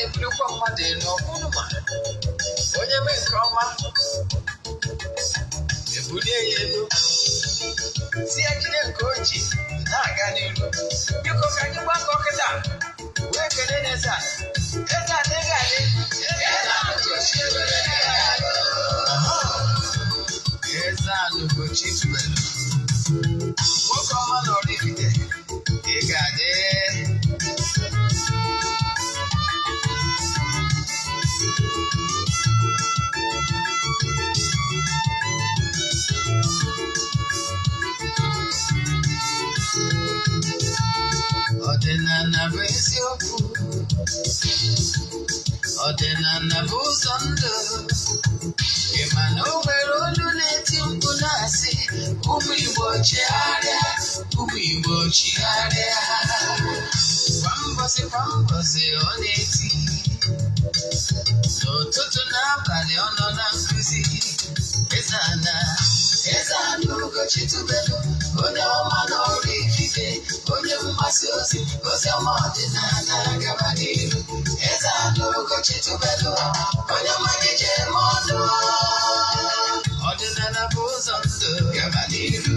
Na-ebulikwa mmadụ elu ọkwụnụ ma onye mee nke ọma ebulie ya elu si ya jide nke o ji na-aga n'ilu. Biko ka anyị gbakọ kịta wee kelee n'eze a. Eze a ị ga-adị. Eze a Ugochi tubelu, nwoke ọma na Oraifite, ị ga-adị. Ọdịnala bụ eziokwu, ọdịnala bụ ụzọ ndụ. Ị ma na o nwere olu na-eti mkpu na-asị, ụmụ Igbo chigharịa, ụmụ Igbo chigharịa. Kwa mbọsị kwa mbọsị ọ na-eti, n'ụtụtụ n'abalị ọ nọ na nkụzi. Eze ana, Eze ana Ugochi tubelu, onye ọma na Oraifite, onye mgbasa ozi ozi ọma ọdịnala gaba n'iru. Eze ana Ugochi tubelu, onye ọma gị ji eme ọnụ. Ọdịnala bụ ụzọ ndụ, gaba n'iru.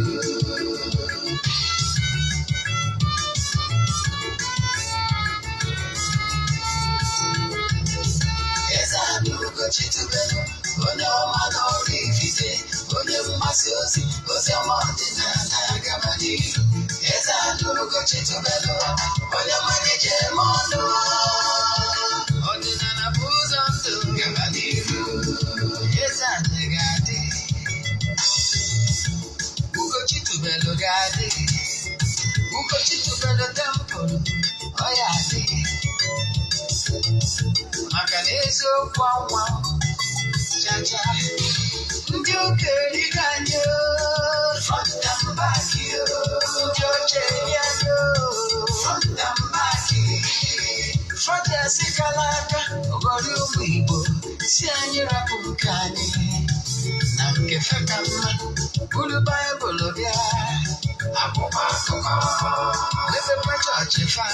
Eze ana Ugochi tubelu, onye ọma na Oraifite, onye mgbasa ozi ozi ọma ọdịnala gaba n'iru. Eze ana Ugochi tubelu, onye ọma gị ji eme ọnụ. Ọdịnala bụ ụzọ ndụ, gaba n'iru. Eze ana ga-adị, Ugochi tubelu ga-adị, Ugochi tubelu temple ọ ya adị, maka na eziokwu anwa chacha ndị ụka erigo anyị o, front and back o, ndị oche eri anyị o, front and back. Front esikala aka ụgọrị ụmụ Igbo si anyị rapụ nke anyị na nke fe ka mma, buru Baịbụl bịa, akwụkwọ akụkọ mepekwa chọọchị fa,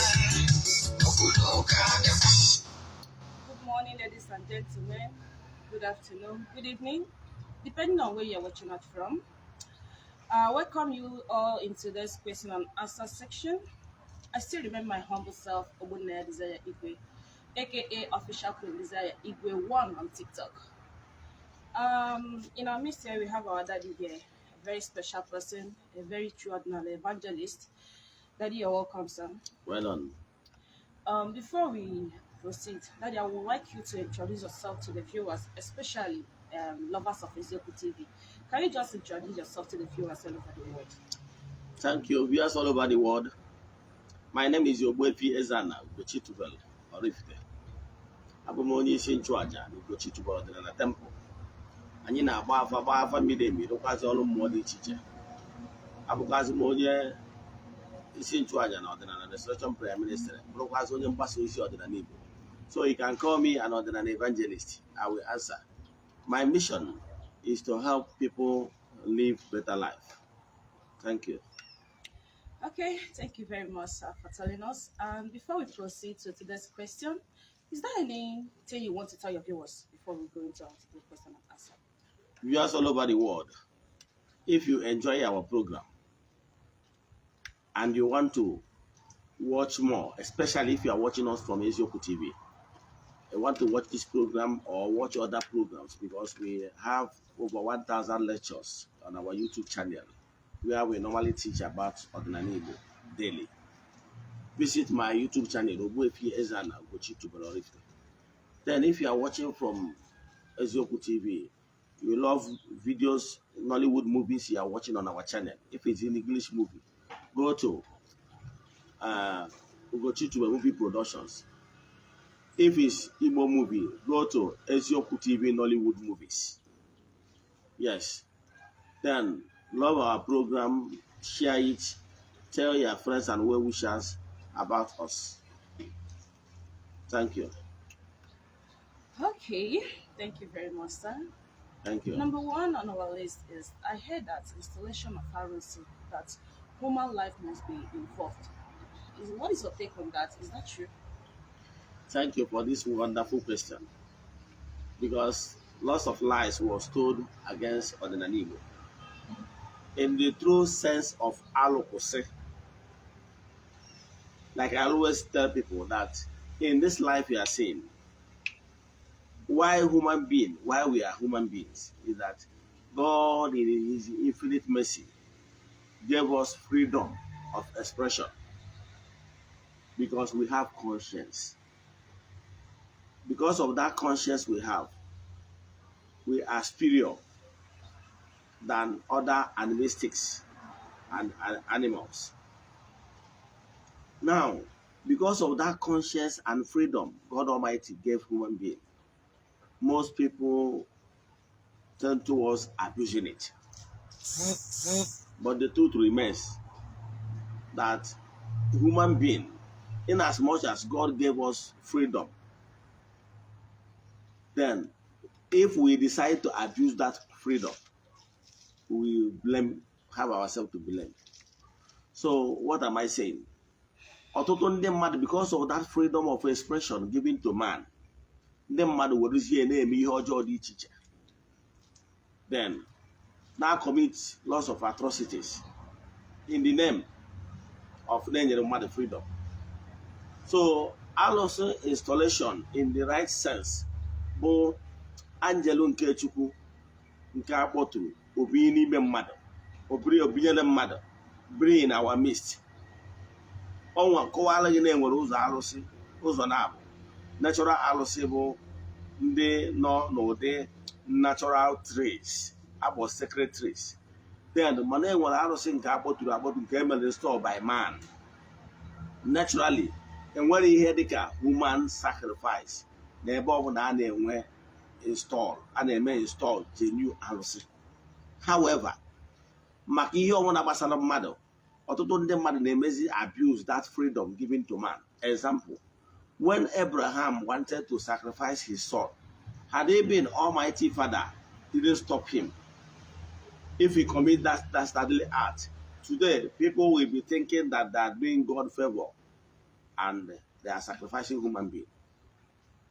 okwu na ụka abịakwa. Good morning, ladies and gentlemen. Good afternoon, good evening, depending on where you're watching us from. I welcome you all into this question and answer section. I still remember my humble self, Ogbonna Desire Igwe, aka Official Queen Desire Igwe 1 on TikTok. In our midst here, we have our daddy here, a very special person, a very true ordinary evangelist. Daddy, you're welcome, sir. Well done. Before we proceed, Daddy, I would like you to introduce yourself to the viewers, especially lovers of Eziokwu TV. Can you just introduce yourself to the viewers all over the world? Thank you, viewers all over the world. My name is Ogbuefi Ezana Ugochi Tubelu Oraifite. Abụ m onye isi nchụaja na Ugochi Tubelu Ọdịnala Temple. Anyị na-agba afa, gbaa afa miri emi, rụkwazị ọrụ mmụọ dị iche iche. Abụkwazị m onye isi nchụaja na Ọdịnala Restoration Prayer Ministry, bụrụkwazị onye mgbasa ozi ọdịnala Igbo. So you can call me an ọdịnala evangelist. I will answer. My mission is to help people live better life. Thank you. Okay, thank you very much, sir, for telling us. And before we proceed to today's question, is there anything you want to tell your viewers before we go into our today's question and answer? Viewers all over the world, if you enjoy our program and you want to watch more, especially if you are watching us from Eziokwu TV, you want to watch this program or watch other programs, because we have over 1,000 lectures on our YouTube channel where we normally teach about Ọdịnala Igbo daily. Visit my YouTube channel, Ogbuefi Ezana Ugochi Tubelu Oraifite. Then if you are watching from Eziokwu TV, you love videos, Nollywood movies you are watching on our channel. If it's in English movie, go to Ugochi Tubelu Movie Productions. If it's Igbo movie, go to Eziokwu TV Nollywood Movies. Yes. Then love our program, share it, tell your friends and well wishers about us. Thank you. Okay, thank you very much, sir. Thank you. Number one on our list is, I heard that installation of ROC, that human life must be involved. What is your take on that? Is that true? Thank you for this wonderful question, because lots of lies was told against Ọdịnala Igbo. In the true sense of alụkwụsị, like I always tell people that in this life we are seeing, why human being, why we are human beings, is that God in His infinite mercy gave us freedom of expression because we have conscience. Because of that conscience we have, we are superior than other animalistics and animals. Now, because of that conscience and freedom God Almighty gave human being, most people turn towards abusing it. But the truth remains that human being, in as much as God gave us freedom, then if we decide to abuse that freedom, we blame have ourselves to blame. So what am I saying? Ọtụtụ ndị mmadụ, because of that freedom of expression given to man, ndị mmadụ werezie na-eme ihe ọjọọ dị iche iche, then now commit lots of atrocities in the name of na-enyere mmadụ freedom. So alụsị installation in the right sense bụ angelu nke Chukwu nke a kpọtụrụ obi n'ime mmadụ, obiri obinyere mmadụ, biri in our midst. Ọnwa kọwara gị na enwere ụzọ alụsị ụzọ na-abụ. Natural alụsị bụ ndị nọ n'ụdị natural trees akpọ sacred trees. Then mana enwere arụsị nke akpọtụrụ akpọtụ, nke emere install by man. Naturally, enwere ihe dịka human sacrifice na ebe ọbụla a na-enwe install, a na-eme install genuine arụsị. However, maka ihe ọbụla gbasara mmadụ, ọtụtụ ndị mmadụ na-emezi abuse that freedom given to man. Example, when Abraham wanted to sacrifice his son, had he been Almighty Father didn't stop him, if he commit that dastardly act today, people will be thinking that they are doing God favor and they are sacrificing human being.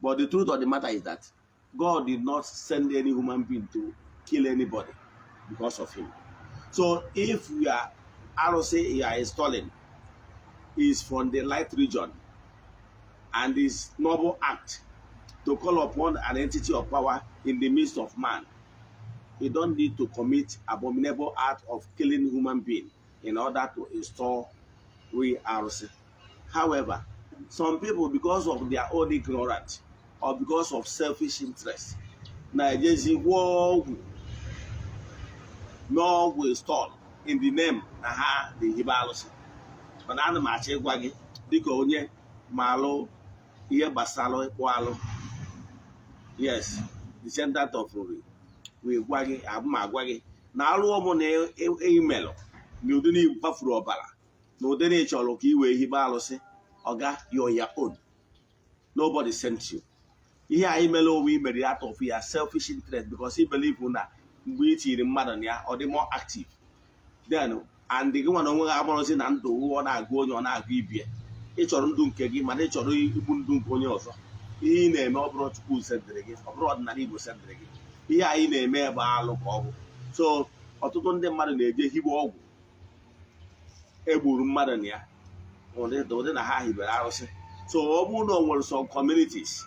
But the truth of the matter is that God did not send any human being to kill anybody because of him. So if we are arụsị you are installing is from the light region and is noble act to call upon an entity of power in the midst of man, you don't need to commit abominable act of killing human being in order to install real arụsị. However, some people, because of their own ignorance or because of selfish interest, na-ejezi gwọọ ọgwụ mee ọgwụ install in the name na ha na-ehibe alụsị. Mana ana m achọ ịgwa gị, dịka onye ma alụ ihe gbasara ịkpụ alụ, yes, descendant of Nri, wee gwa gị, abụ m agwa gị na alụ ọbụla imelụ na ụdị na ịgbafuru ọbara na ụdị na ịchọrọ ka ị wee hibe alụsị, ọga, you're your own. Nobody sent you. Ihe anyị mere onwe imere ya out of your selfish interest, because I believe na mgbe ị tiri mmadụ na ya, ọ dị more active then, and gị nwa na onwe gị amarụzi na ndụ ọ na-agụ onye ọ na-agụ ibie. Ị chọrọ ndụ nke gị, mana ị chọrọ igbu ndụ nke onye ọzọ. Ihe ị na-eme, ọ bụrụ Chukwu sendịrị gị, ọ bụrụ ọdịnala Igbo sendịrị gị, ihe anyị na-eme bụ alụ ka ọ bụ. So ọtụtụ ndị mmadụ na-eje hibe ọgwụ egburu mmadụ na ya ụdị na ha hibere arụsị. So ọ bụrụ na o nwere some communities,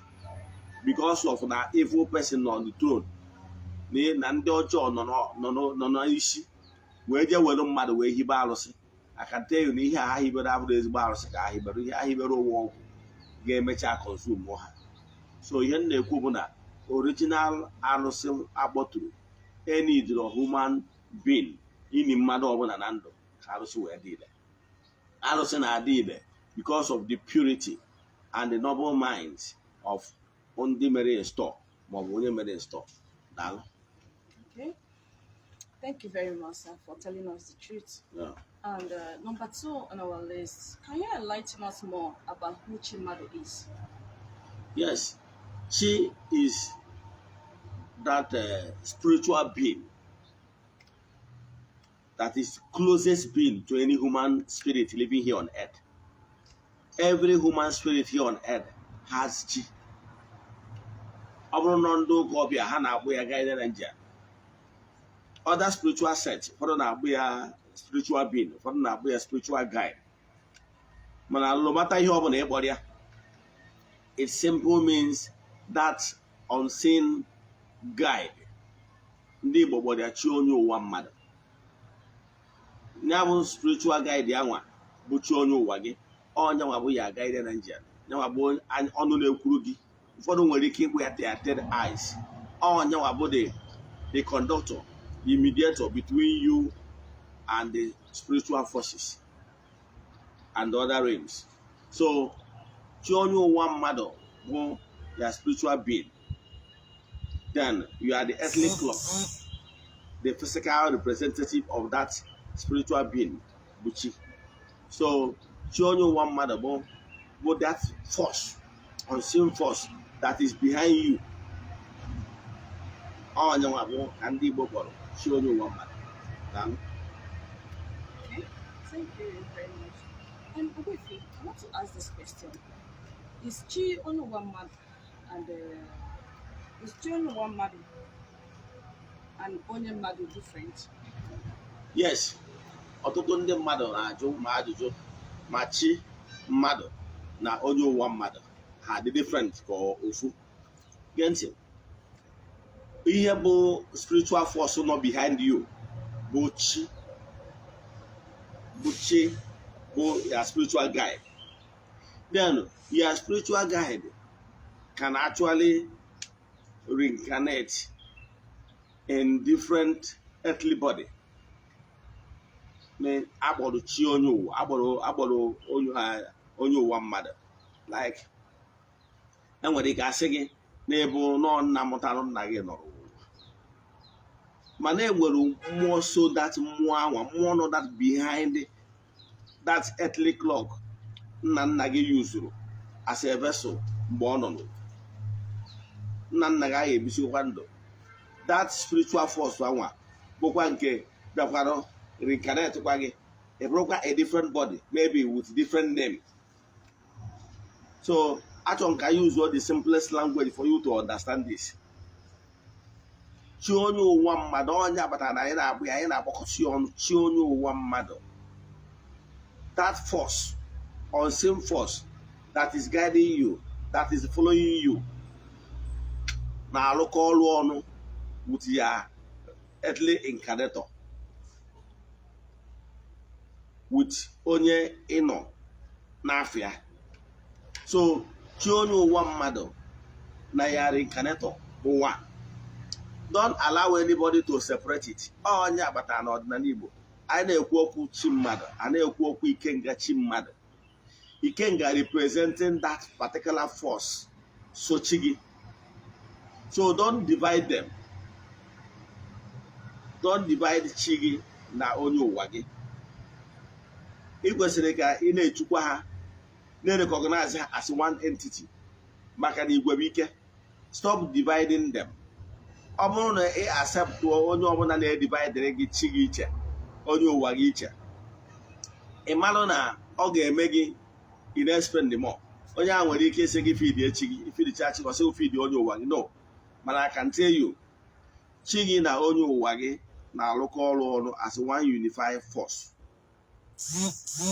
because of na evil person nọ on the throne, na ndị ọjọọ nọ n'isi, wee jee were mmadụ wee hibe arụsị, I can tell you na ihe a ha hibere abụrụ ezigbo arụsị ka ha hibere. Ihe ha hibere onwe ọgwụ ga-emecha consume ha. So ihe m na-ekwu bụ na original arụsị akpọtụrụ enidro human being ini mmadụ ọbụla na ndụ ka arụsị wee dị ile. Arụsị na-adị ile because of the purity and the noble minds of ndị mere install maọbụ onye mere install. Daalụ. Okay. Thank you very much, sir, for telling us the truth. Yeah. And number two on our list, can you enlighten us more about who Chi Mmadụ is? Yes, Chi is that spiritual being that is closest being to any human spirit living here on earth. Every human spirit here on earth has chi. Ọ bụrụ na ndị ụka ọbịa, ha na-akpụ ya guardian angel. Other spiritual set, ụfọdụ na-akpụ ya spiritual being, ụfọdụ na-akpụ ya spiritual guide. Mana lụmata ihe ọbụla ịkpọrọ ya, it simple means that unseen guide. Ndị Igbo kpọrọ ya chi onye ụwa mmadụ. Ya bụ spiritual guide ya nwa bụ chi onye ụwa gị. Onye nwa bụ ya guardian angel, nyanwa bụ ọnụ na-ekwuru gị. Ụfọdụ nwere ike ịkpụ ya their third eyes. Onye nwa bụ the conductor, the mediator between you and the spiritual forces and the other realms. So chi onye ụwa mmadụ bụ ya spiritual being. Then you are the earthly clock, the physical representative of that spiritual being bụ chi. So chi onye ụwa mmadụ bụ that force, unseen force that is behind you. Onye nwa bụ ka ndị Igbo kpọrọ chi onye ụwa mmadụ. Daalụ. Okay, thank you very much. Ogbuefi, I want to ask this question. Is Chi onye ụwa mmadụ and onye mmadụ different? Yes, ọtụtụ ndị mmadụ na-ajụ ma ajụjụ ma chi mmadụ na onye ụwa mmadụ ha dị different ka ofu. Gee ntị, ihe bụ spiritual force nọ behind you bụ chi, bụ chi bụ your spiritual guide. Then your spiritual guide can actually reincarnate in different earthly body. Akpọrọ chi onye ụwa, akpọrọ onye ụwa mmadụ. Like, enwere ike asị gị n'ebe nọọ nna mụtara nna gị nọrọ ụwa, mana enwere mmụọ so that mmụọ anwa, mmụọ nọ that behind that earthly clock nna nna gị yuzuru as a vessel mgbe ọ nọ n'ụwa. Nna nna gị agha ebisikwa ndụ, that spiritual force anwa bụkwa nke bịakwara reincarnate kwa gị, ị bụrụkwa a different body, maybe with different name. So achọrọ m ka use all the simplest language for you to understand this. Chi onye ụwa mmadụ, onye abatara na anyị na-agbụ ya, anyị na-agbakọsi ọnụ chi onye ụwa mmadụ, that force, unseen force that is guiding you, that is following you, na-arụkọ ọrụ ọnụ with your earthly incarnator, with onye ịnọ n'afịa. So chi onye ụwa mmadụ na ya reincarnator ụwa, don't allow anybody to separate it. Onye agbata n'ọdịnala Igbo, anyị na-ekwu okwu chi mmadụ, a na-ekwu okwu ikenga chi mmadụ, ikenga representing that particular force so chi gị. So don't divide them. Don't divide chi gị na onye ụwa gị. Ị kwesịrị ka ị na-echukwa ha, na-recognize ha as one entity, maka na igwe bụ ike. Stop dividing them. Ọ bụrụ na ị accept onye ọbụla na-edividere gị chi gị iche, onye ụwa gị iche, ị marụ na ọ ga-eme gị ị na-spend more. Onye ahụ nwere ike ịsị gị feed echi gị, ifeedicha chi, ọ sị feed onye ụwa gị. No, mana I can tell you, chi gị na onye ụwa gị na-arụkọ ọrụ ọnụ as one unified force,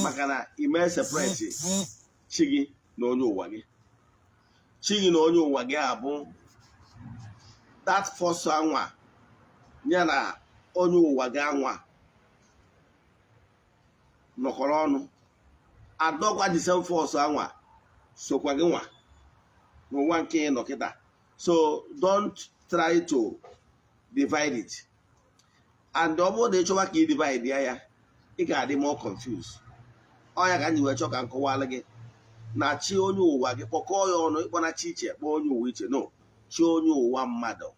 maka na ime separate chi gị na onye ụwa gị, chi gị na onye ụwa gị abụ that force anwa ya na onye ụwa gị anwa nọkọrọ ọnụ, adọkwa the same force anwa sokwa gị nwa n'ụwa nke ị nọ kịta. So don't try to divide it. And ọ bụrụ na ị chọwa ka ị divide ya, ya ị ga-adị more confused. Ọ ya ka anyị wee chọọ ka m kọwalụ gị na chi onye ụwa gị, kpọkọọ ya ọnụ. Ịkpọ na chi iche, kpọọ onye ụwa iche, no. Chi onye ụwa mmadụ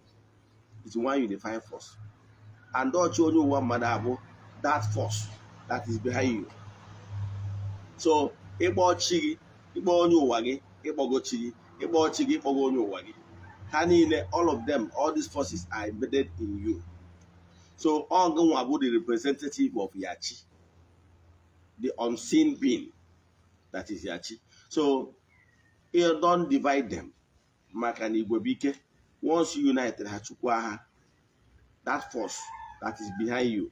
is one unified force, and ọ chi onye ụwa mmadụ abụ that force that is behind you. So ịkpọ chi gị, ịkpọ onye ụwa gị, ịkpọgo chi gị. Ịkpọ chi gị, ịkpọgo onye ụwa gị. Ha niile, all of them, all these forces are embedded in you. So ọ gịnwa bụ the representative of your chi, the unseen being that is your chi. So You don't divide them, maka na igwe bụ ike. Once you unite ha, chukwu ha, that force that is behind you,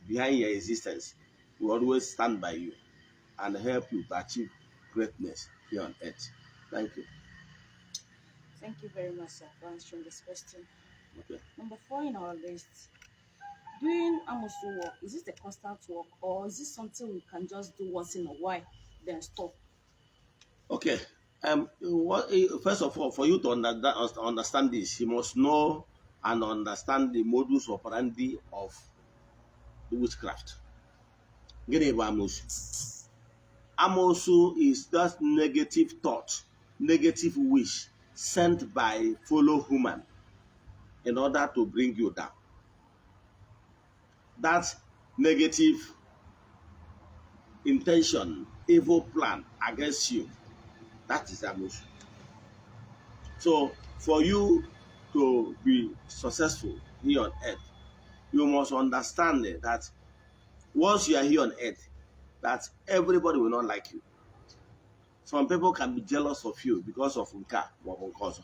behind your existence, will always stand by you and help you to achieve greatness here on earth. Thank you. Thank you very much, sir, for answering this question. Okay. Number four in our list. Doing Amosu work, is it a constant work or is it something we can just do once in a while, then stop? Okay. First of all, for you to understand this, you must know and understand the modus operandi of witchcraft. Gịnị bụ amosu? Amosu is just negative thought, negative wish sent by fellow human in order to bring you down. That negative intention, evil plan against you, that is amosu. So, for you to be successful here on earth, you must understand that once you are here on earth, that everybody will not like you. Some people can be jealous of you because of nke a maọbụ nke ọzọ.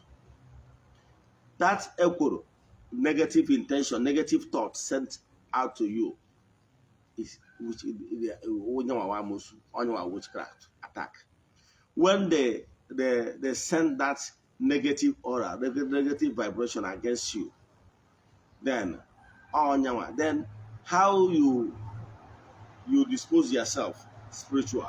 That ekworo, negative intention, negative thought sent out to you is which onye nwa amosu, onye nwa witchcraft attack. When they send that negative aura, negative vibration against you, then onye nwa, then how you dispose yourself spiritual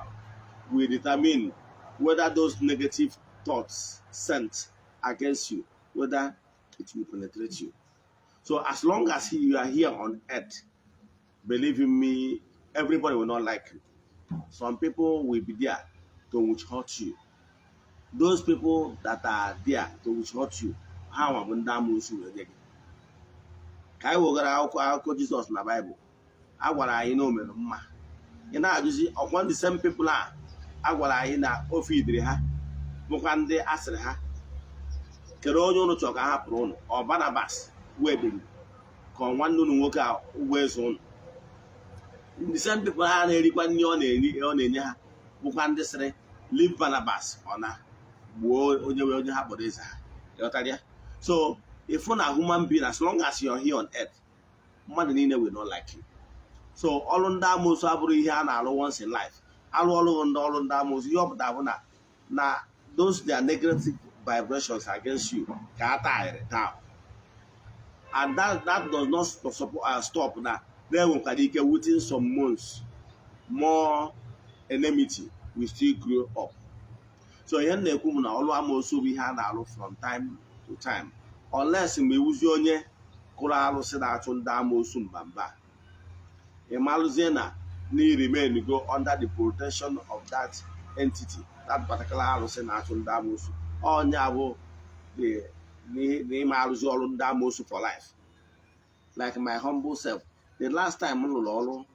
will determine whether those negative thoughts sent against you, whether it will penetrate you. So as long as you are here on earth, believe in me, everybody will not like you. Some people will be there to witch hurt you. Those people that are there to witch hurt you, ha nwa bụ ndị amoosu wee nye gị. Ka anyị wegara akwụkwọ akụkọ Jizọs na Baịbụl, a gwara anyị na o mere mma. Ị na-ajụzi, ọkwa ndị same people a a gwara anyị na ofe idiri ha bụkwa ndị asịrị ha kedu onye ụnụ chọrọ ka a hapụrụ ụnụ, ọ Barnabas wee biri ka ọ nwanne ụnụ nwoke a ụgbọ eze ụnụ? Ndị same people ha na-erikwa nri ọ na-eri, ọ na-enye ha, bụkwa ndị sịrị, "Leave Barnabas," ọ na gbuo onye wee onye ha kpọrọ eze ha. Ịghọtara ya? So ịfụ na human being, as long as you're here on earth, mmadụ niile will not like you. So ọrụ ndị amoosu abụrụ ihe a na-arụ once in life. Arụ ọrụ ndị ọrụ ndị amoosu, ihe ọ pụtara bụ na those their negative vibrations against you ka a tire down, and that does not stop na na-enwekwara ike within some months, more enmity will still grow up. So ihe m na-ekwu m na ọrụ amoosu bụ ihe a na-arụ from time to time, unless ma ewuzi onye kụrụ arụsị na-achụ ndị amoosu mba mba, ị malụzie na ị remain go under the protection of that entity, that particular arụsị na-achụ ndị amoosu. Ọnya bụ na ịma arụzi ọrụ ndị amoosu for life. Like my humble self, the last time m lụrụ ọrụ,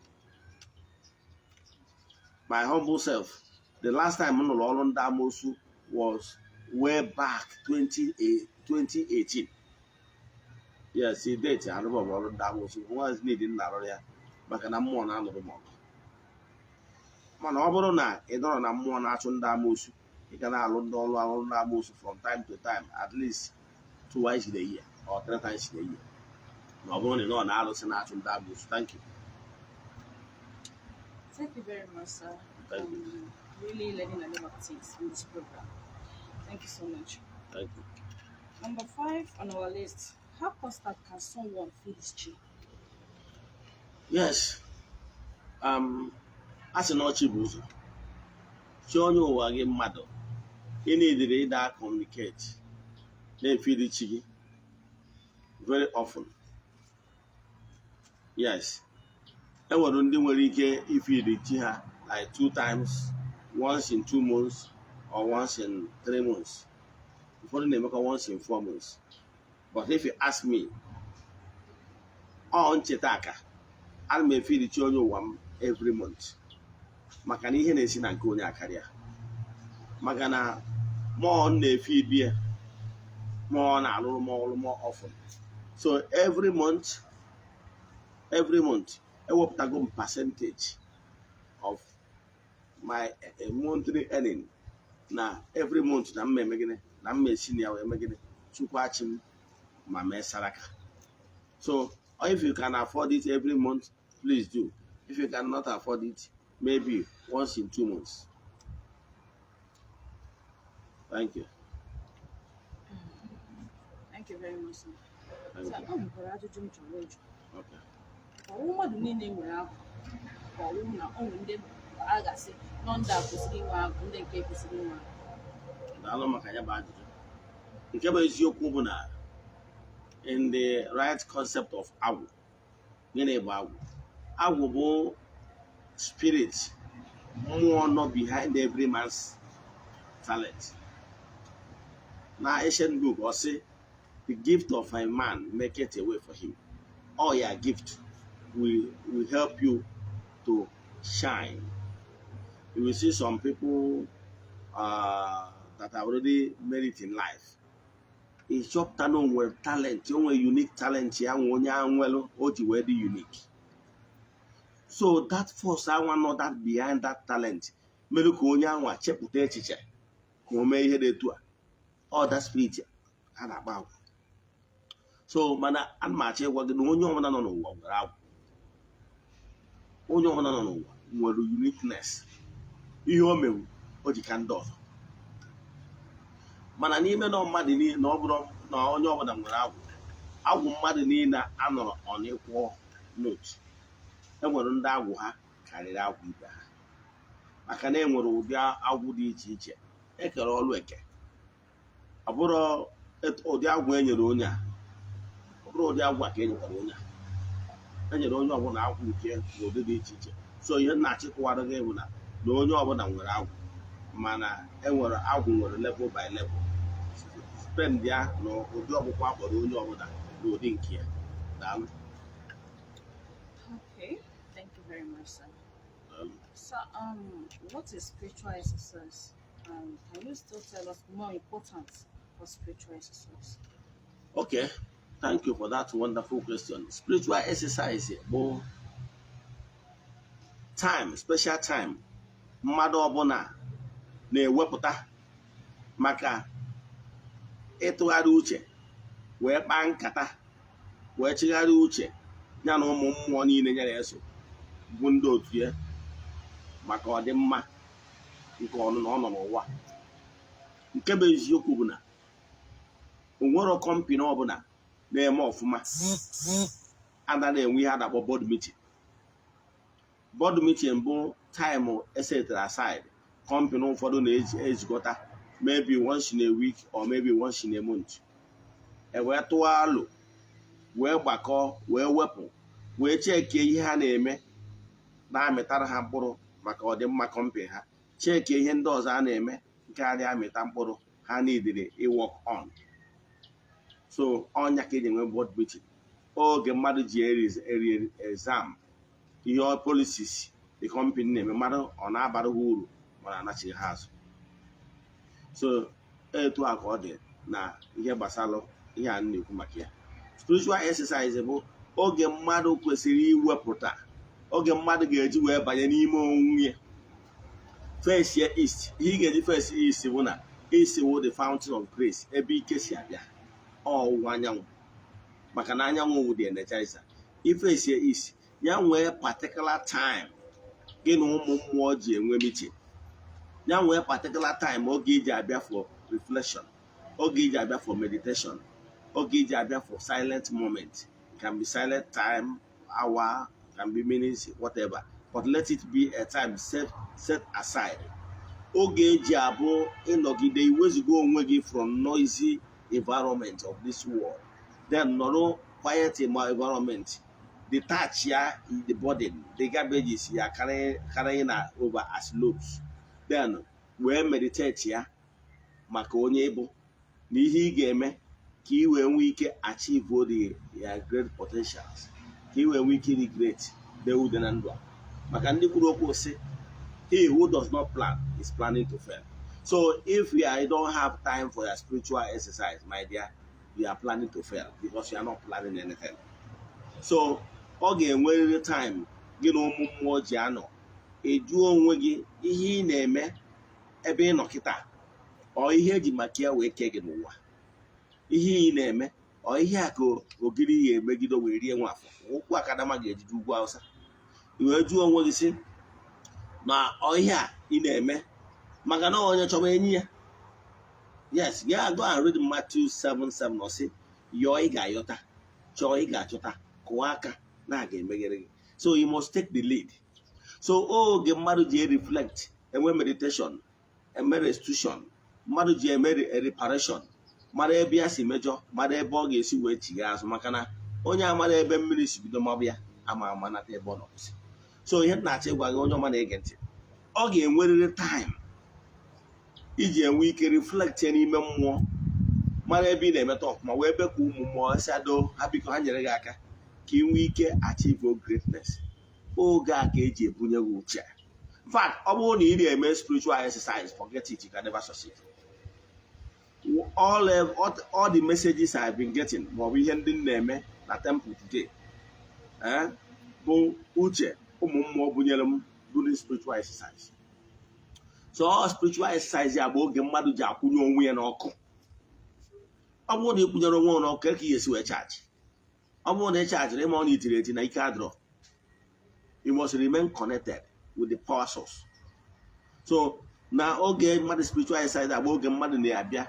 my humble self, the last time m lụrụ ọrụ ndị amoosu was way back 20, 2018. Yes, date arụbọ m ọrụ ndị amoosu nwa need m na-arụ ya maka na mmụọ na-anụrụ m ọgụ. Mana ọ bụrụ na ị nọrọ na mmụọ na-achụ ndị amoosu, ị ga na-alụ ndị ọrụ ọrụ ndị amoosu from time to time, at least twice in a year or three times in a year, ma ọ bụrụ na ị nọ na arụsị na-achụ ndị amoosu. Thank you. Thank you very much, sir. Thank you. Really learning a lot of things in this program. Thank you so much. Thank you. Number five on our list. How constant can someone feed his chi? Yes. A sị na ọchị bụ ụzọ chi onye ụwa gị mmadụ. Ị na-edere ịda communicate, na-efeed chi gị very often. Yes, e nwere ndị nwere ike ifeed chi ha like two times, once in 2 months or once in 3 months. Ụfọdụ na-emekwa once in 4 months. But if you ask me, ọ ncheta aka ana m efeed chi onye ụwa m every month, maka na ihe na-esi na nke onye akarịa, maka na mmụọ m na-efeed ya, mmụọ na-alụrụ m ọrụ more often. So every month, every month, ewepụtago m percentage of my monthly earning. Na every month na mma eme gịnị, na mma esi na ya wee mee gịnị, chukwu achị m ma mee saraka. So if you can afford it every month, please do. If you cannot afford it, maybe once in 2 months. Thank you. Thank you very much, sir. Thank Sir, you. ọ nwekwara ajụjụ m chọrọ ịjụ. Okay. Ọwụ mmadụ niile nwere agwụ, ka ọwụ na ọ nwere ndị a ga-asị nọ ndị a kwesịrị inwe agwụ, ndị nke kwesịrị inwe agwụ? Daalụ maka ya bụ ajụjụ. Nke bụ eziokwu bụ na in the right concept of agwụ, gịnị bụ agwụ? Agwụ bụ spirit, mmụọ nọ behind every man's talent. Na ancient book, ọ sị, "The gift of a man maketh a way for him." All your gift will help you to shine. You will see some people that have already made it in life. Ịchọpụta na o nwere talent, o nwere unique talent ya nwe onye ahụ nwere o ji wee dị unique. So that force anwa nọ that behind that talent mere ka onye anwa chepụta echiche ka o mee ihe dị etu a. All that spirit a na-agba agwụ. So mana ana m achọ ịgwa gị na onye ọbụla nọ n'ụwa nwere agwụ. Onye ọbụla nọ n'ụwa nwere uniqueness, ihe o mewu o ji ka ndị ọzọ. Mana n'ime na mmadụ niile, na ọ bụrụ na onye ọbụla nwere agwụ, agwụ mmadụ niile anọrọ on equal note. Enwere ndị agwụ ha karịrị agwụ ibe ha, maka na enwere ụdị agwụ dị iche iche ekere ọlụ eke. Ọ bụrụ ụdị agwụ e nyere onye a, ọ bụrụ ụdị agwụ a ka e nyekwara onye a, e nyere onye ọbụla agwụ nke n'ụdị dị iche iche. So ihe na-achịkọwara gị bụ na onye ọbụla nwere agwụ, mana enwere agwụ nwere level by level, spend ya na ụdị ọgbụgbọ akpọrọ onye ọbụla n'ụdị nke ya. Daalụ. Okay, thank you very much, sir. Daalụ. Sir, what is spiritual exercise? Can you still tell us more importance of spiritual exercise? Okay, thank you for that wonderful question. Spiritual exercise bụ time, special time mmadụ ọbụla na-ewepụta maka ịtụgharị uche, wee kpaa nkata, wee chigharịa uche ya na ụmụ mmụọ niile nyere eso bụ ndị otu ya, maka ọdịmma nke ọnụ na ọ nọ n'ụwa. Nke bụ eziokwu bụ na onwero company ọbụla na-eme ọfụma anaghị enwe ihe a na-akpọ board meeting. Board meeting bụ time esetara aside company ụfọdụ na-eji ezukọta, maybe once in a week or maybe once in a month, e wee tụọ alo, wee gbakọọ, wee wepụ, wee chekie ihe ha na-eme na-amịtara ha mkpụrụ maka ọdịmma company ha, chekie ihe ndị ọzọ a na-eme nke adịghị amịta mkpụrụ ha niidiri work on. So ọnya ka eji enwe board meeting, oge mmadụ ji eri exam ihe policies the company na-eme, mmadụ ọ na-abara ha uru mana anachighị ha azụ. So etu a ka ọ dị na ihe gbasara ihe a na-ekwu maka ya. Spiritual exercise bụ oge mmadụ kwesịrị iwepụta, oge mmadụ ga-eji wee banye n'ime onwe ya, face ya east. Ihe ị ga-eji face east bụ na east wụ the fountain of grace, ebe ike si abịa, ọwụwa anyanwụ, maka na anyanwụ wụ the energizer. Iface ya east, ya nwee particular time gị na ụmụ mmụọ ji enwe meeting, ya nwee particular time oge iji abịa for reflection, oge iji abịa for meditation, oge iji abịa for silent moment. It can be silent time, hour, can be minutes, whatever, but let it be a time set aside, oge eji abụ ịnọgide iwezuga onwe gị from noisy environment of this world, then nọrọ quiet environment, detach ya the burden, the garbages ya carrying na over as loads, then wee meditate ya maka onye ịbụ na ihe ị ga-eme ka ị wee nwee ike achieve the ya great potentials, ka ị wee nwee ike ịdị great, dee ude na ndụ a. Maka ndị kwuru okwu sị, "He who does not plan is planning to fail." So if you don't have time for your spiritual exercise, my dear, you are planning to fail because you are not planning anything. So ọ ga-enwerịrị time gị na ụmụ mmụọ ji anọ, ịjụọ onwe gị ihe ị na-eme ebe ị nọ kịta. Ọ ihe eji maka ya wee kee gị n'ụwa, ihe ị na-eme, ọ ihe a ka ogiri ya emegide wee rie nwa afọ ụkwụ akadama ga-ejide ugwu Awụsa. I wee jụọ onwe gị sị na ọ ihe a ị na-eme maka na onye chọba enyi ya. Yes, yeah, go and read Matthew 7:7. Ọ sị, yọọ, ị ga-ayọta; chọọ, ị ga-achọta; kụọ aka na a ga-emeghere gị. So you must take the lead. So oge mmadụ ji reflect, enwe meditation, eme restitution, mmadụ ji eme reparation, mara ebe ya si mejọ, mara ebe ọ ga-esi wee chigha azụ, maka na onye amara ebe mmiri si bido mabụ ya ama ama nata ebe ọ nọ kwụsị. So ihe m na-achọ ịgwa gị, onye ọma na-ege ntị, ọ ga-enwerịrị time iji enwe ike reflect ya n'ime mmụọ, mara ebe ị na-emeta ọfụma, wee ebe ka ụmụ mmụọ si ado ha, biko ha nyere gị aka ka ị nwee ike achieve greatness. Oge a ka eji ebunye gị uche. In fact, ọ bụrụ na ị na-eme spiritual exercise, forget it, you can never succeed. All the messages I've been getting, maọbụ ihe ndị m na-eme na temple today, bụ uche ụmụ mmụọ bunyere m during spiritual exercise. So all spiritual exercise ya bụ oge mmadụ ji akwụnye onwe ya n'ọkụ. Ọ bụrụ na ị kwụnyere onwe ya n'ọkụ, ka ị ga-esi wee charge? Ọ bụrụ na ị chajiri, ịma ọ na itiri eti na ike adịrọ. You must remain connected with the power source. So na oge mmadụ spiritual exercise agba, oge mmadụ na-abịa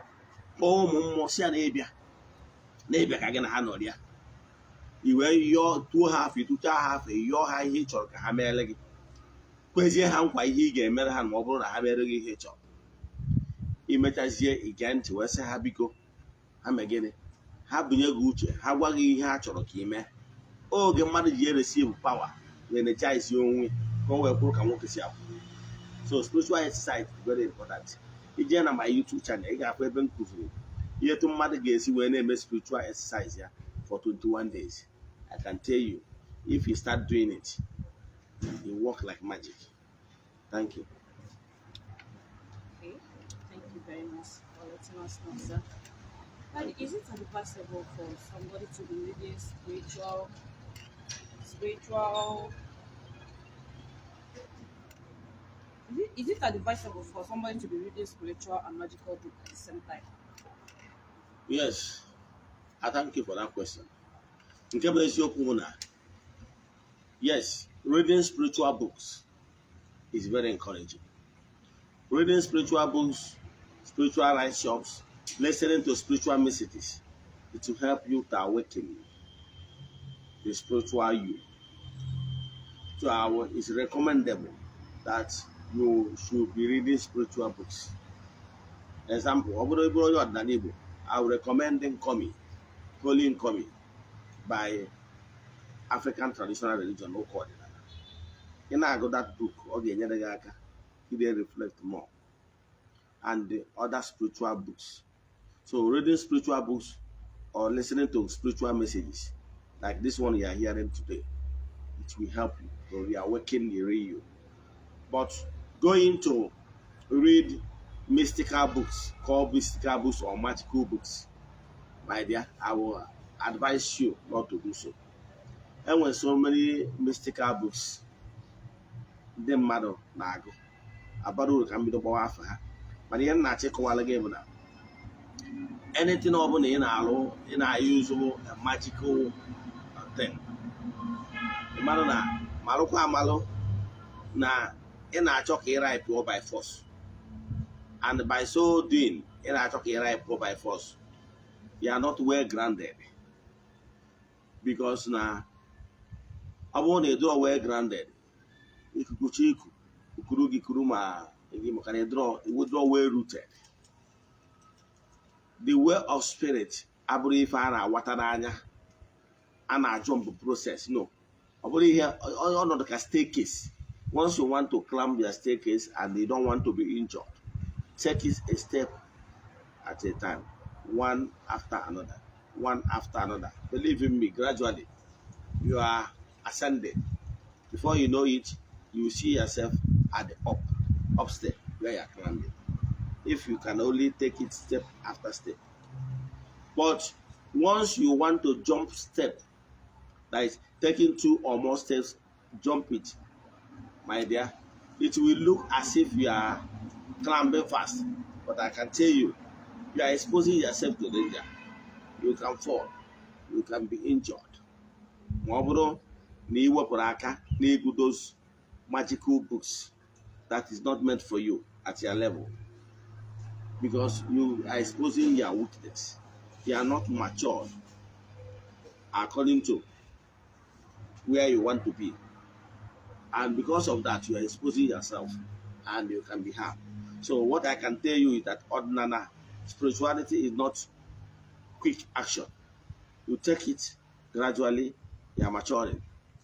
kpọọ ụmụ mmụọ si ya na-ịbịa na-ịbịa ka gị na ha nọrịa, i wee yọọ, tuo ha afọ, ịtụcha ha afọ, yọọ ha ihe ị chọrọ ka ha meere gị, kwezie ha nkwa ihe ị ga-emere ha ma ọ bụrụ na ha mere gị ihe ị chọrọ. Imechazie, ige ntị wee sị ha biko, ha mee gịnị? Ha bunye gị uche, ha gwa gị ihe ha chọrọ ka ị mee. Oge mmadụ ji receive power wee necha isi onwe ka o wee kwụrụ ka nwoke si akwụ. So spiritual exercise is very important. Ije na my YouTube channel, ị ga-afụ ebe m kụziri ihe etu mmadụ ga-esi wee na-eme spiritual exercise ya for 21 days. I can tell you, if you start doing it, it work like magic. Thank you. Okay, thank you very much for letting us know, sir. And is it advisable for somebody to be reading spiritual? Is it advisable for somebody to be reading spiritual and magical book at the same time? Yes, I thank you for that question. Nke bụ eziokwu bụ na yes, reading spiritual books is very encouraging. Reading spiritual books, spiritual write-ups, listening to spiritual messages, it will help you to awaken the spiritual you. So it's recommendable that you should be reading spiritual books. Example, ọ bụrụ ebe onye ọdịnala Igbo, I would recommend Nkomi, Holy Nkomi by African Traditional Religion, ụka ọdịnala. Ị na-agụ that book, ọ ga-enyere gị aka ide reflect more, and the other spiritual books. So reading spiritual books or listening to spiritual messages like this one you are hearing today, it will help you to reawaken the real you. But going to read mystical books, called mystical books or magical books, my dear, I will advise you not to do so. Enwere so many mystical books ndị mmadụ na-agụ abara uru ka m bido gbawa afọ ha, mana ihe m na-achọ ịkọwara gị bụ na anything ọbụla ị na-alụ, ị na-use a magical thing, ị marụ na marụkwa amalụ na ị na-achọ ka ị raipụọ by force, and by so doing, ị na-achọ ka ị raipụọ by force, you are not well grounded, because na ọ bụrụ na ị dịrọ well grounded, ikuku chi iku ukuru gị kuru ma gị, maka na ịdịrọ iwudịrọ well rooted. The way of spirit abụrụ ife a na-awata n'anya, a na-ajump process. No, ọ bụrụ ihe ọnọdụ ka staircase. Once you want to climb your staircase and you don't want to be injured, take it a step at a time, one after another, one after another. Believe in me, gradually you are ascending. Before you know it, you will see yourself at the upstairs where you are climbing, if you can only take it step after step. But once you want to jump step, that is taking two or more steps, jump it, my dear, it will look as if you are climbing fast. But I can tell you, you are exposing yourself to danger. You can fall, you can be injured. Ma ọ bụrụ na ị wepụrụ aka n'ịgụ those magical books that is not meant for you at your level, because you are exposing your weakness. You are not matured according to where you want to be. And because of that, you are exposing yourself and you can be harmed. So what I can tell you is that Odinana spirituality is not quick action. You take it gradually, you are maturing.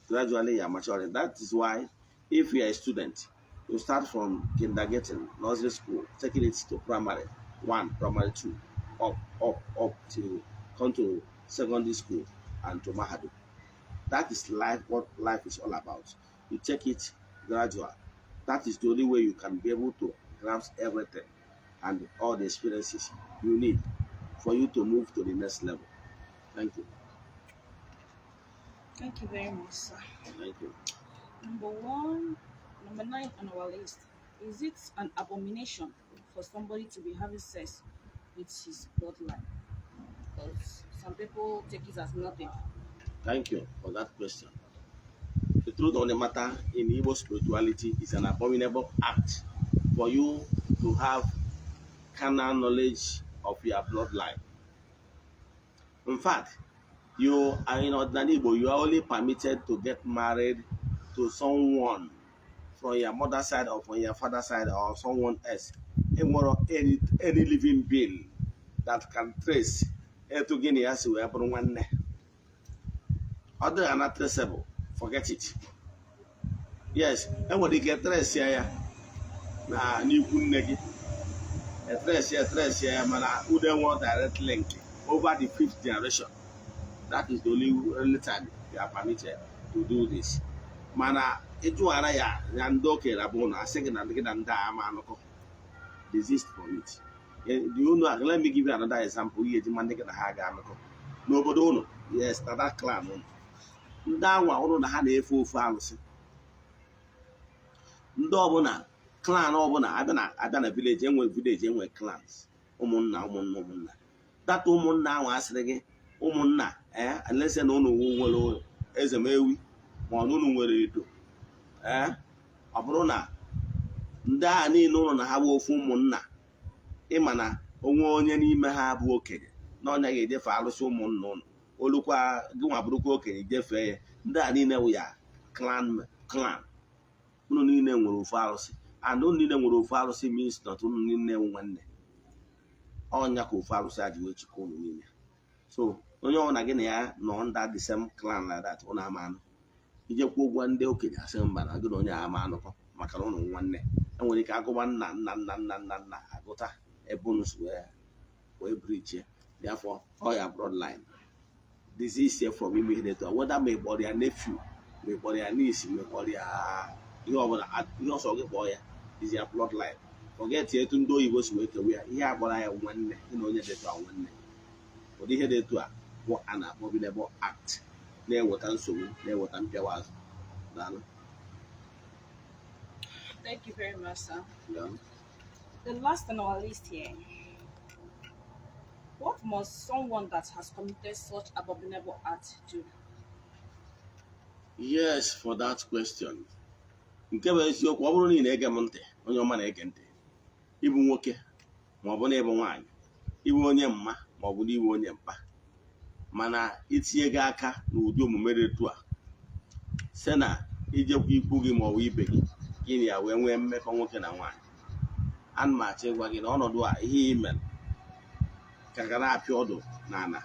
Gradually, you are maturing. That is why if you are a student, you start from kindergarten, nursery school, taking it to primary one, primary two, up, up, up till come to secondary school and to Mahadum. That is life, what life is all about. You take it gradual. That is the only way you can be able to grasp everything and all the experiences you need for you to move to the next level. Thank you. Thank you very much, sir. Thank you. Number one, number nine on our list. Is it an abomination for somebody to be having sex with his bloodline? Because some people take it as nothing. Thank you for that question. The truth of the matter, in Igbo spirituality, is an abominable act for you to have carnal knowledge of your bloodline. In fact, you are in Odinani Igbo, you are only permitted to get married to someone from your mother's side or from your father's side or someone else. Enwero any living being that can trace etu gị na ya si wee bụrụ nwanne. Ọ dịghị na traceable, forget it. Yes, enwere ike trace ya na n'ikwu nne gị. E trace ya mana ude nwe direct link over the fifth generation. That is the only time you are permitted to do this. Mana ịjụghara ya ya ndị okenye abụọ na asị gị na gị na ndị a ama anụkọ, desist from it. Do you know, let me give you another example. Ihe eji ma ndị gị na ha ga-anụkọ n'obodo ụnụ, yes, na that clan ụnụ, ndị anwa ụnụ na ha na-efe ofu alụsị, ndị ọbụla, clan ọbụla abịa na village, enwe village, enwe clans, ụmụnna, ụmụnna, ụmụnna, data ụmụnna ahụ asịrị gị ụmụnna ee alese na ụnụ nwere eze ma ewi ma ọ na ụnụ nwere edo ee ọ bụrụ na ndị agha niile ụnụ na ha bụ ofu ụmụnna, ịma na onwe onye n'ime ha bụ okenye na ọnya ga-ejefe alụsị ụmụnna ụnụ olukwa gị nwa bụrụkwa okenye jefee ya. Ndị a niile wụ ya clan. Clan unu niile nwere ofu arụsị, and unu niile nwere ofu arụsị means not unu niile nwe nwanne. Ọnya ka ofu arụsị a ji wee chịkọ unu niile. So onye ọbụla gị na ya nọ under the same clan like that, ụnụ ama anụ ijekwa ụgwọ. Ndị okenye asị mba na gị na onye ama anụkọ maka na ụnụ nwanne. Enwere ike agụba nna nna nna nna nna nna agụta ebe unu si wee bridge. Therefore, all your bloodline, desist from ime ihe dị etu a, whether ma ị kpọrọ ya nephew, ma ị kpọrọ ya niece, ma ị kpọrọ ya ihe ọbụla, ihe ọsọ gị kpọọ ya, is your bloodline. Forget etu ndị oyibo si wee kewe ya. Ihe a kpọrọ ya nwanne gị na onye dị etu a nwanne. Ụdị ihe dị etu a bụ a na-akpọ abominable act na-eweta nsogbu, na-eweta mpịawa azụ. Daalụ. Thank you very much, sir. Daalụ. The last on our list here. What must someone that has committed such abominable act do? Yes, for that question. Nke bụ eziokwu, ọ bụrụ na ị na-ege m ntị, onye ọma na-ege ntị, ịbụ nwoke ma ọ bụ na ịbụ nwaanyị, ịbụ onye mma ma ọ bụ na ịbụ onye mkpa, mana itinye gị aka n'ụdị omume dị etu a, site na ijekwa ikwu gị ma ọ bụ ibe gị, gị na ya wee nwee mmekọ nwoke na nwaanyị, ana m achọ ịgwa gị na ọnọdụ a ihe ị mere ka ga na-apịa ọdụ n'ala.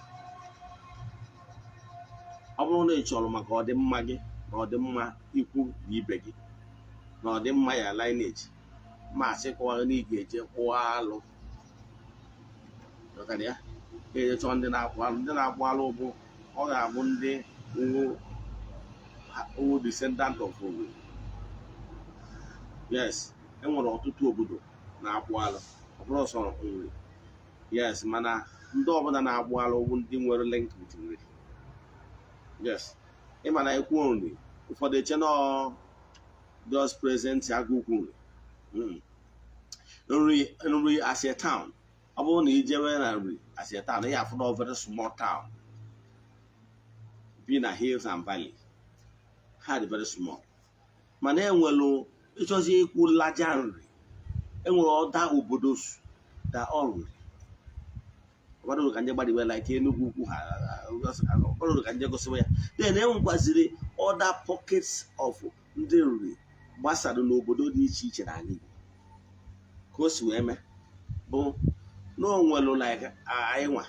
Ọ bụrụ na ị chọrọ maka ọdịmma gị na ọdịmma ikwu na ibe gị na ọdịmma ya lineage, ma asị kọwara na ị ga-eje kpụọ alụ. Ghọtara ya? Ga-eje chọọ ndị na-akpụ alụ. Ndị na-akpụ alụ bụ ọ ga-abụ ndị wụ descendant of Owo. Yes, enwere ọtụtụ obodo na-akpụ alụ, ọ bụrụ sọ Nri. Yes, mana ndị ọbụla na-akpụ alụ bụ ndị nwere link with Nri. Yes, ịma na ekwu nri, ụfọdụ eche na just present agụ ukwu nri. Nri, Nri as a town, ọ bụrụ na ijewe na Nri as a town, ị afụ na very small town bi na hills and valley. Ha dị very small, mana enwelu ịchọzi ikwu laja Nri, enwere ọda obodo da ọrụ ọgbadoro ka nje gbadiwe like Enugu Ukwu ha, ọgbadoro ka nje gosiwa ya. Then enwekwaziri other pockets of ndị Nri gbasara n'obodo dị iche iche n'ala Igbo. Ka o si wee mee bụ na onwelu like anyị nwa,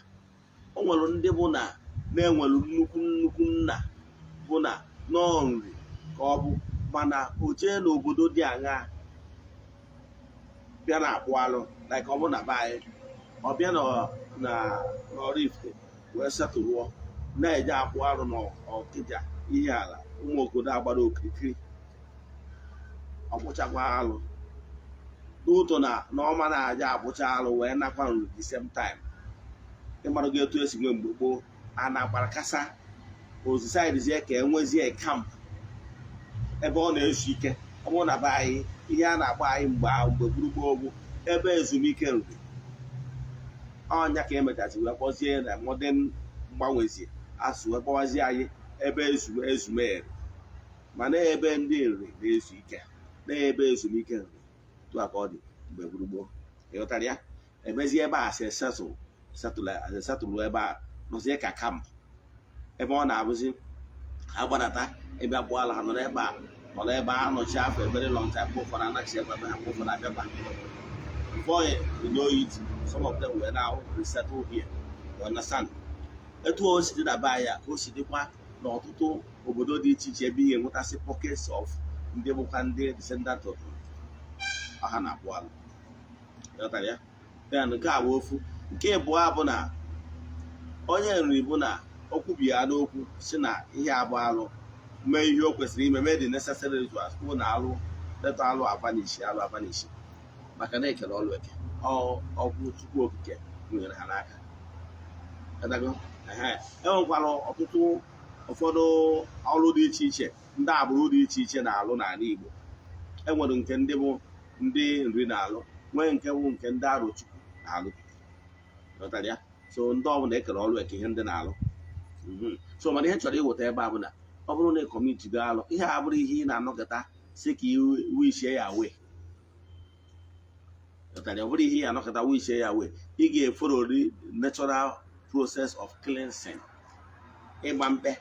o nwere ndị bụ na na-enwelu nnukwu nnukwu nna bụ na nọọ Nri ka ọ bụ, mana o jee n'obodo dị aṅaa bịa na-akpụ alụ, like ọ bụ na be anyị, ọ bịa na n'Oraifite wee setụlụọ, na-eje akpụ arụ n'Ọkịja, ihe ala ụmụ obodo agbara okirikiri, ọkpụchakwa alụ n'ụtọ na n'ọma na-aja akpụcha alụ wee nakwa Nri the same time. Ịmara gị etu esi nwee mgbe gboo a na-agbara kasa ozisaidizie ka enwezie camp ebe ọ na-ezu ike. Ọ bụrụ na be anyị, ihe a na-akpọ anyị mgbe ahụ, mgbe gburugburu bụ ebe ezumike Nri. Ọnya ka emechazi wee kpọzie na modern mgbanwezie asụ wee kpọwazie anyị ebe ezumere, mana ebe ndị Nri na-ezu ike na ebe ezumike Nri tụ a ka ọ dị mgbe gburugburu. Ịghọtara ya? Emezie ebe a si settle ebe a nọzie ka camp, ebe ọ na-abụzi agbanata ebe akpụala ha nọrọ ebe a, nọrọ ebe a nọchi afọ a very long time. Mgbe ụfọdụ anachi ebe ha, mgbe ụfọdụ abịakwa. Before you know it, some of them were now resettle here. You understand? Etu o si dị na be anyị a, ka o si dịkwa n'ọtụtụ obodo dị iche iche ebe ị ga-enwetasị pockets of ndị bụkwa ndị descendant of ọha na-akpụ alụ. Ịghọtara ya? Then nke a bụ ofu. Nke abụọ bụ na onye Nri bụ na o kwubi ya n'okwu si na ihe abụ alụ, mee ihe o kwesịrị ime, mee the necessary rituals, kwuo na alụ leta alụ avanish, alụ avanish, maka na ekere ọlụ eke ọgwụ Chukwu Okike nyere ha n'aka. Ịghọtago? Ehe. E nwekwara ọtụtụ ụfọdụ ọrụ dị iche iche ndị agbụrụ dị iche iche na-alụ n'ala Igbo. E nwere nke ndị bụ ndị Nri na-alụ, nwee nke bụ nke ndị Arọchukwu na-alụ. Ghọtara ya? So ndị ọbụla ekere ọrụ eke ihe ndị na-alụ. So mana ihe m chọrọ iweta ebe a bụ na ọ bụrụ na ị commitigo alụ, ihe a bụrụ ihe ị na-anọkọta si ka i wishie ya away. Ghọtara ya? Ọ bụrụ ihe ị anọkọta wishie ya away, ị ga-efollowri natural process of cleansing, ịgba mkpe.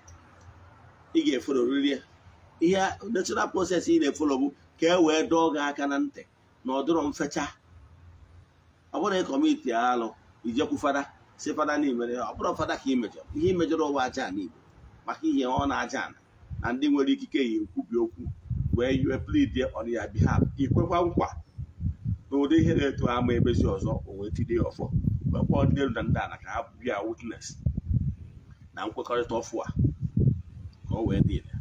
Ị ga-efollowriri ya. Ihe natural process ị na-efollow bụ ka e wee dọọ gị aka na ntị na ọ dịrọ mfecha. Ọ bụrụ na ị commit alụ, ijekwu fada si fada na imere ya. Ọ bụrụ fada ka ị mejọrọ, ihe ị mejọrọ ụwa aja ana Igbo, maka ihe ọ na-aja ana na ndị nwere ikike ya ekwubi okwu wee yue plead on your behalf, ikwekwa nkwa na ụdị ihe na-eto ama emezi ọzọ. O wee tinye ya ọfọ, wee kpọọ ndị elu na ndị ala ka ha bịa witness na nkwekọrịta ọfụ a ka o wee dị ire.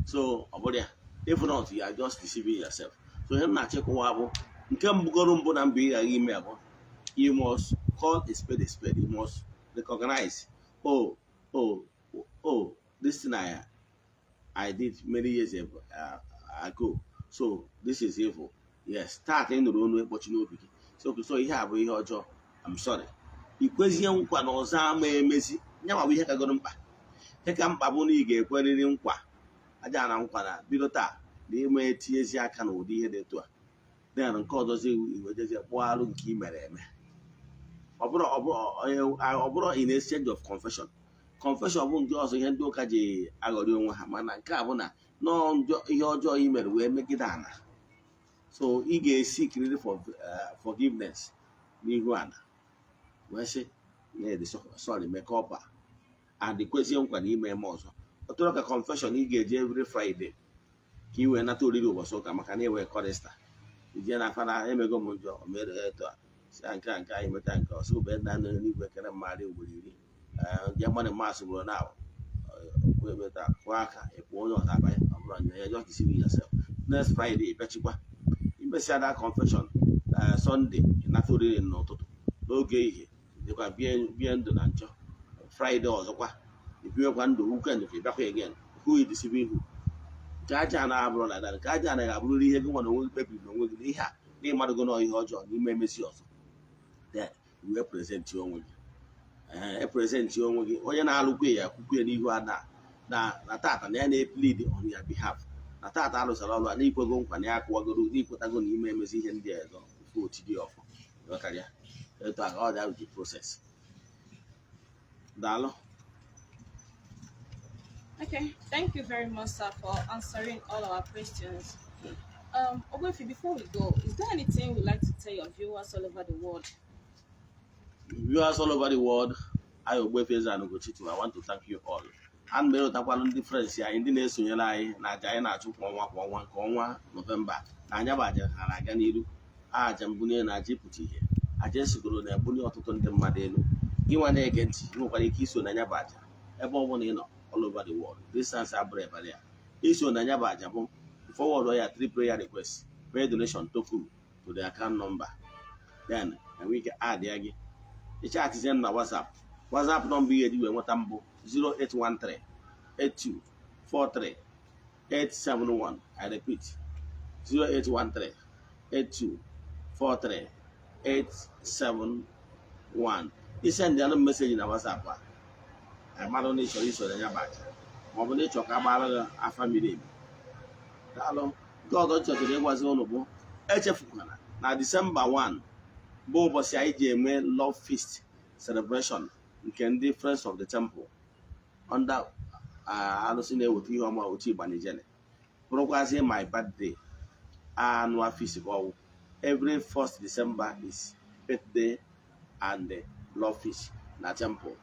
So ọ bụrụ ya, if not, you are just deceiving yourself. So ihe m na-achịkọwa bụ nke mbụgoro mbụ na mbụ ị ghaghị ime bụ you must call a spade a spade. You must recognize, Oh, this thing I did many years ago, so this is evil." Yes, taa ka ị nụrụ onu ịkpọchi n'obi gị so okay, so ihe a bụ ihe ọjọọ, I'm sorry. I kwezie nkwa na ọzọ ama emezi nyanwa bụ ihe kagoro mkpa. Ihe ka mkpa bụ na ị ga-ekwerịrị nkwa aja na nkwa na bido taa na ime etinyezi aka na ụdị ihe dị etu a. Then nke ọzọzi, iwejezie kpụọ arụ nke ị mere eme. Ọ bụrụ in exchange of confession. Confession bụ nke ọzọ ihe ndị ụka ji aghọrị onwe ha, mana nke a bụ na nọọ njọ ihe ọjọọ ị mere wee megide ana, so ị ga-esi kiriri for forgiveness n'ihu ana wee sị na ị dị sorry, make up and kwezie nkwa na ime eme ọzọ. Ọ tụrụ ka confession ị ga-eje every Friday ka ị wee nata oriri ụbọchị ụka, maka na iwee chorister ije na fada, emego m njọ, o mere etu a, si a nke a nke anyị meta nke ọsọ bụ nna nọ n'igwe kere mmadụ ugboro 10 je mmadụ maasị ugboro na okwu emeta kụọ aka ịpụ onye ọzọ abanye. Ọ bụrụ na ya just deceiving yourself. Next Friday ịbịachikwa imesịa that confession, Sunday ịnata oriri n'ụtụtụ n'oge ihe dịkwa bie ndụ na njọ. Friday ọzọkwa ebiwekwa ndụ. Weekend ka ịbịakwa again. Who is deceiving who? Nke aja na abụrụ na nke aja anaghị abụrụrụ ihe gị nwa na onwe gị kpebiri na onwe gị na ihe a na na ịmadụgo na ihe ọjọọ n'ime emezi ọzọ. Then wee present onwe gị, ee, e-present onwe gị. Onye na-alụkwe ya kwukwe n'ihu a na tata na ya na-eplead on your behalf, na tata alụsara ọrụ a, na ikwego nkwa, na ya akwụwagoro, na ikwetago na ime emezi ihe ndị ọzọ before otidi ọfọ. Ghọtara ya? Etu a ka ọ dị, the process. Daalụ. Okay, thank you very much, sir, for answering all our questions. Ogbuefi, before we go, is there anything you'd like to tell your viewers all over the world? Viewers all over the world, I, Ogbuefi Eze-Ana Ugochi, I want to thank you all. And mere ụtakwalụ ndị friends anyị, ndị na-esonyere anyị na aja anyị na-achụ kwa ọnwa kwa ọnwa, nke ọnwa Nọvemba na anya bụ aja ha na-aga n'iru, aja mbunye na aja ịpụta ihe, aja esigoro na-ebunye ọtụtụ ndị mmadụ elu. Gị nwa na-ege ntị, ị nwekwara ike iso na anya bụ aja ebe ọ bụla ị nọ all over the world. Distance abụrụ ebere ya. Iso na anya bụ aja bụ forward ya three prayer requests, pay donation token to the account number, then enwe ike add ya gị. Ịchatizie m na WhatsApp. WhatsApp nọmba ihe eji wee nweta mbụ 0813 8243 871. I repeat, 0813 8243 871. Isend anụ message na WhatsApp a, amarụ na ịchọrọ iso na ya bụ aja, maọbụ na ịchọ ka agbara gị afa miri emi. Daalụ. Nke ọzọ chọtara ịgwazi ụnụ bụ, echefukwana na Disemba 1 bụ ụbọchị anyị ji eme Love Feast celebration nke ndị Friends of the Temple under alụsị na-eweta ihe ọma, otu Igbanijele, bụrụkwazie my birthday, annual feast ka ọwụ. Every first December is birthday and love feast na temple.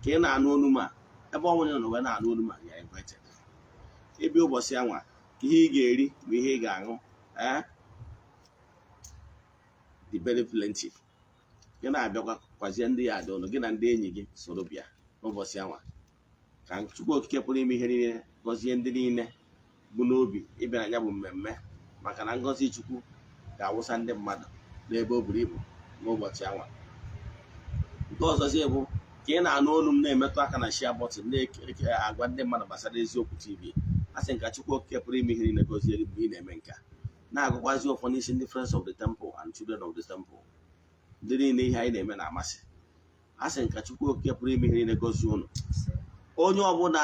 Ka ị na-anụ olu ma ebe ọ bụla ị nọ wee na-anụ olu ma ya invited ebe ụbọchị anwa, ihe ị ga-eri bụ ihe ị ga-aṅụ, eh, dị very plenty. Gị na-abịakwa, kwazie ndị ya adị ụnụ, gị na ndị enyi gị soro bịa n'ụbọchị anwa. Ka Chukwu Okike pụrụ ime ihe niile gọzie ndị niile bụ n'obi ịbịa na ya bụ mmemme, maka na ngọzi Chukwu ga-awụsa ndị mmadụ n'ebe o buru ibu n'ụbọchị anwa. Nke ọzọzie bụ ka ị na-anụ olu m, na-emetụ aka na share button, na-agwa ndị mmadụ gbasara Eziokwu TV. A sị nka Chukwu Okike pụrụ ime ihe niile gọzie gị mgbe ị na-eme nke a, na-agụkwazi ụfọdụ n'isi ndị Friends of the Temple and Children of the Temple, ndị niile ihe anyị na-eme na-amasị. A sị nka Chukwu Okike pụrụ ime ihe niile gọzie ụnụ. Onye ọbụla,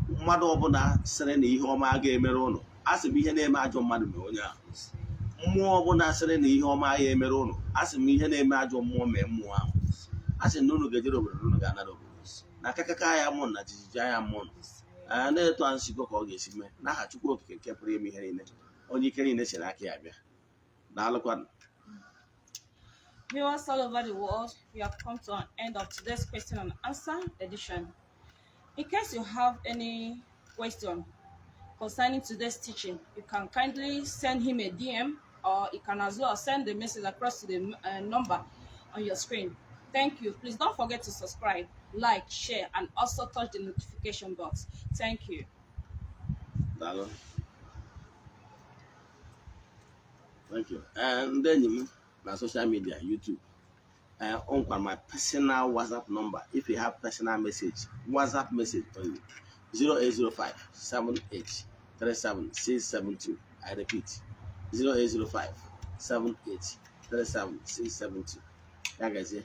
mmadụ ọbụla sịrị na ihe ọma ga-emere ụnụ, a sị m ihe na-eme ajọ mmadụ mee onye ahụ. Mmụọ ọbụla sịrị na ihe ọma ya emere ụnụ, a sị m ihe na-eme ajọ mmụọ mee mmụọ ahụ. A sị na unu ga-ejere obodo na unu ga-anara obodo na akakaka ya mụ na jijiji anya mmụọ na na-eto a nsigo ka ọ ga-esi mee n'aha Chukwu Okike nke pụrụ ime ihe niile, onye ike niile si n'aka ya bịa. Daalụkwanụ. Viewers all over the world, we have come to an end of today's question and answer edition. In case you have any question concerning today's teaching, you can kindly send him a DM, or you can as well send the message across to the number on your screen. Thank you. Please don't forget to subscribe, like, share, and also touch the notification box. Thank you. Daalụ. Thank you. Ee, ndị enyi m na social media, YouTube, ee, nkwa my personal WhatsApp number, if you have personal message, WhatsApp message only, 0805 78 37 672. I repeat, 0805 78 37 672. Ya gazie.